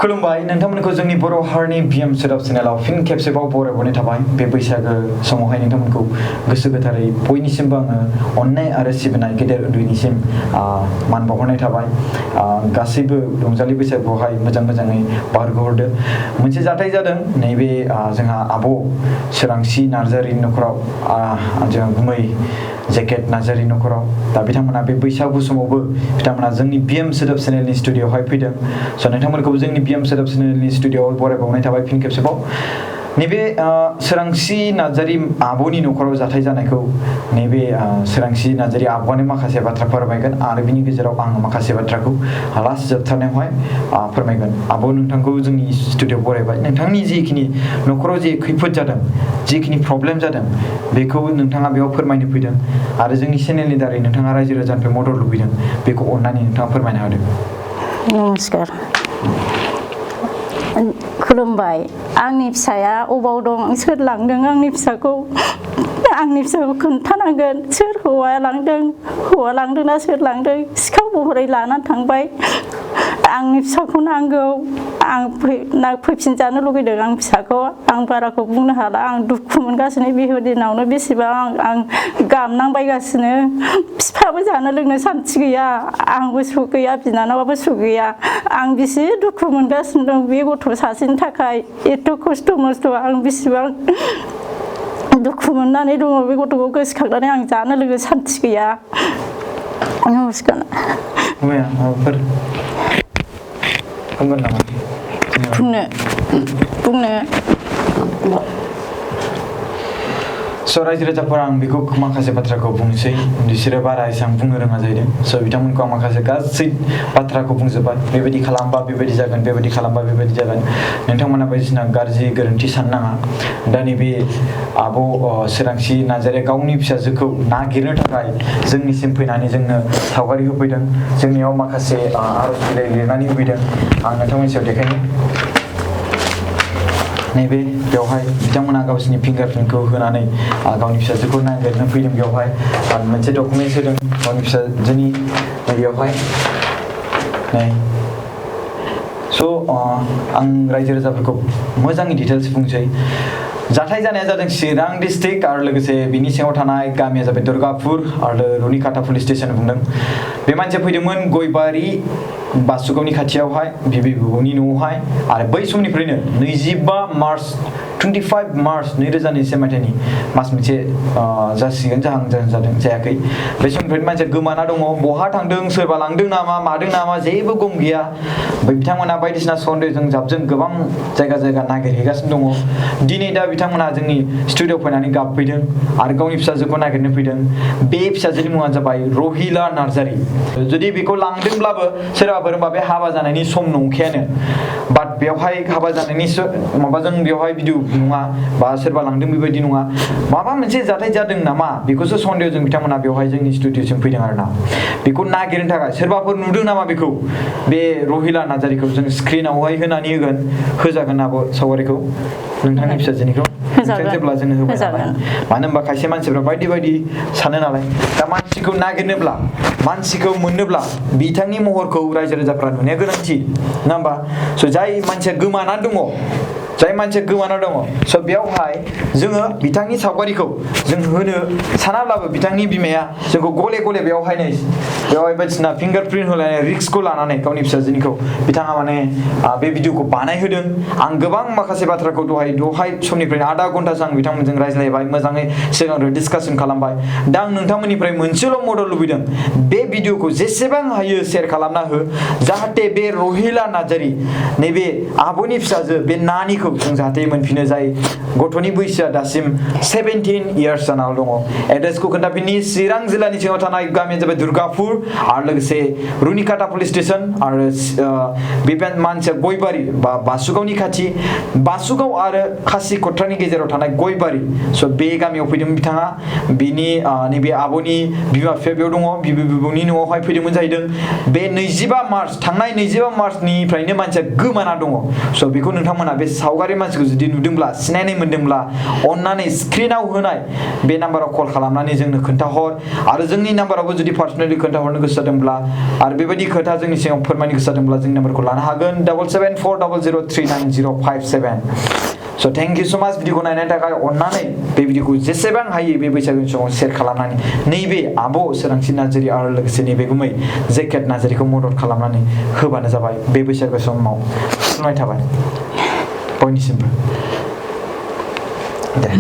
खुलुमबाय नोंथांमोनखौ जोंनि बर' हारिनि बिएम सोदोब चेनेलाव फिन खेबसेबाव बरायबावनाय थाबाय बे बैसागो समावहाय नोंथांमोनखौ गोसो गोथारै बयनिसिमबो आङो अननाय आरो सिबिनाय गेदेर उन्दैनिसिम मान बावहरनाय थाबाय गासैबो रंजालि बैसागुआवहाय मोजाङै बारग'हरदो मोनसे जाथाय जादों नैबे जोंहा आब' सोरांसि नार्जारिनि नखराव जोंहा गुमै जेकेट नार्जारि नखराव दा बिथांमोना बे बैसागु समावबो बिथांमोना जोंनि बिएम सोदोब चेनेलनि स्टुडिअ'आवहाय फैदों स' नोंथांमोनखौबो जोंनि बिएम सोदोब चेनेलनि स्टुडिअ'आव बरायबावनाय थाबाय फिन खेबसेबाव नैबे सोरांसि नार्जारि आब'नि नखराव जाथाय जानायखौ नैबे सोरांसि नार्जारि आब'आनो माखासे बाथ्रा फोरमायगोन आरो बिनि गेजेराव आं माखासे बाथ्राखौ लास्ट जोबथारनायावहाय फोरमायगोन आब' नोंथांखौ जोंनि स्टुडिअ'आव बरायबाय नोंथांनि जिखिनि नखराव जे खैफोद जादों जिखिनि प्रब्लेम जादों बेखौ नोंथाङा बेयाव फोरमायनो फैदों आरो जोंनि चेनेलनि दारै नोंथाङा रायजो राजानिफ्राय मदद लुबैदों बेखौ अननानै नोंथाङा फोरमायना होदो। नमस्कार खुलुमबाय आंनि फिसाया अबाव दं सोर लांदों आंनि फिसाखौ खोन्थानांगोन सोर हौवा लांदोंना सोर लांदों सिखाव महरै लानानै थांबाय आंनि फिसाखौ नांगौ आं फैफिनजानो लुगैदों आं फिसाखौ आं बाराखौ बुंनो हाला आं दुखु मोनगासिनो बे दिनावनो बेसेबां आं गाबनांबायगासिनो बिफाबो जानो लोंनो सान्थि गैया आंबो सुख गैया बिनानावाबो सुख गैया आं बेसे दुखु मोनगासिनो दं बे गथ' सासेनि थाखाय एथ' खस्थ' मस्थ' आं बेसेबां दुखु मोननानै दङ बे गथ'खौ गोसोखांनानै आं जानो लोंनो सान्थि गैया नमस्कार बुंनो स' रायजो राजाफोरा आं बेखौ माखासे बाथ्राखौ बुंनोसै बिसोरो बारा एसेबां बुंनो रोङा जाहैदों स' बिथांमोनखौ आं माखासे गासै बाथ्राखौ बुंजोब्बाय बेबायदि खालामबा बेबायदि जागोन बेबायदि खालामबा बेबायदि जागोन नोंथांमोना बायदिसिना गाज्रि गोरोन्थि साननाङा दा नैबे आब' सोरांसि नार्जारिया गावनि फिसाजोखौ नागिरनो थाखाय जोंनिसिम फैनानै जोंनो सावगारि होफैदों जोंनियाव माखासे आर'ज बिलाइ लिरनानै होफैदों आं नोंथांमोननि सायाव देखायनो नैबे बेवहाय बिथांमोना गावसिनि फिंगारप्रिन्टखौ होनानै गावनि फिसाजोखौ नागिरनो फैदों बेवहाय मोनसे डकुमेन्टस होदों गावनि फिसाजोनि बेवहाय नै स' आं रायजो राजाफोरखौ मोजाङै डिटेल्स बुंसै जाथाय जानाया जादों चिरां डिस्ट्रिक्ट आरो लोगोसे बिनि सिङाव थानाय गामिया जाबाय दुर्गापुर आरो रुनिकाटा पुलिस स्टेसन बुंदों बे मानसिया फैदोंमोन गयबारि बासुगावनि खाथियावहाय बिबै बिबौनि न'आवहाय आरो बै समनिफ्रायनो 25 मार्च 2002 मायथाइनि मास मोनसे जासिगोन जादों जायाखै बे समनिफ्रायनो मानसिया गोमाना दङ बहा थांदों सोरबा लांदों नामा मादों नामा जेबो गम गैया बिथांमोना बायदिसिना सन्देहजों जाबजों गोबां जायगा नागिरहैगासिनो दङ दिनै दा बिथांमोना जोंनि स्टुडिअ'आव फैनानै गाबफैदों आरो गावनि फिसाजोखौ नागिरनो फैदों बे फिसाजोनि मुङा जाबाय रहिला नार्जारि जुदि बेखौ लांदोंब्लाबो सोरबाफोर होनबा बे हाबा जानायनि सम नंखायानो बाट बेवहाय हाबा जानायनि माबाजों बेवहाय भिडिअ नङा बा सोरबा लांदों बेबायदि नङा माबा मोनसे जाथाय जादों नामा बेखौसो सन्देहजों बिथांमोना बेवहाय जोंनि स्टुडिअ'सिम फैदों आरोना बेखौ नागिरनो थाखाय सोरबाफोर नुदों नामा बेखौ बे रहिला नार्जारिखौ जों स्क्रिनावहाय होनानै होजागोन आब' सावगारिखौ नोंथांनि फिसाजोनिखौ जेब्ला जोङो होबाय नालाय मानो होनबा खायसे मानसिफ्रा बायदि सानो नालाय दा मानसिखौ नागिरनोब्ला मानसिखौ मोननोब्ला बिथांनि महरखौ रायजो राजाफ्रा नुनाया गोनांथि नङा होमबा स' जाय मानसिया गोमानानै दङ स' बेयावहाय जोङो बिथांनि सावगारिखौ जों होनो सानाब्लाबो बिथांनि बिमाया जोंखौ गले बेवहाय बायदिसिना फिंगारप्रिन्ट होलायनाय रिक्सखौ लानानै गावनि फिसाजोनिखौ बिथाङा माने बे भिडिअखौ बानायहोदों आं गोबां माखासे बाथ्राखौ दहाय समनिफ्रायनो आधा घन्टासो आं बिथांमोनजों रायज्लायबाय मोजाङै सिगांग्रो डिसकासन खालामबाय दा आं नोंथांमोननिफ्राय मोनसेल' मदद लुबैदों बे भिडिअखौ जेसेबां हायो शेयार खालामना हो जाहाथे बे रहिला नार्जारि नैबे आब'नि फिसाजो बे नानिखौ जों जाहाथे मोनफिनो जाय गथ'नि बैसोआ दासिम 17 इयार्स जाना दङ एड्रेसखौ खोन्थाफिननि चिरां जिल्लानि सिङाव थानाय गामिया जाबाय दुर्गापुर आरो लोगोसे रुनिकाटा पुलिस स्टेसन आरो बे मानसिया गयबारि बा बासुगावनि खाथि बासुगाव आरो खासि खथ्रानि गेजेराव थानाय गयबारि स' बे गामियाव फैदोंमोन बिथाङा बिनि नैबे आब'नि बिमा बिफाया बेयाव दङ बिबै बिबौनि न'आवहाय फैदोंमोन जाहैदों बे 25 मार्चनिफ्रायनो मानसिया गोमाना दङ स' बेखौ नोंथांमोना बे सावगारि मानसिखौ जुदि नुदोंब्ला सिनायनाय मोन्दोंब्ला अन्नानै स्क्रिनाव होनाय बे नाम्बाराव कल खालामनानै जोंनो खोन्थाहर आरो जोंनि नाम्बारावबो जुदि पार्सनेलि खोन्थाहरनो हरनो गोसो जादोंब्ला आरो बेबायदि खोथा जोंनि सिगाङाव फोरमायनो गोसो जादोंब्ला जोंनि नाम्बारखौ लानो हागोन 7740039057 So thank you so much भिडिअखौ नायनायनि थाखाय अननानै बे भिडिअखौ जेसेबां हायो बे बैसागुनि समाव शेयार खालामनानै नैबे आब' सोरांसि नार्जारी आरो लोगोसे नैबे गुमै जेकेट नार्जारीखौ मदद खालामनानै होबानो जाबाय बे बैसागु समाव खुलुमनाय थाबाय बयनिसिमबो दे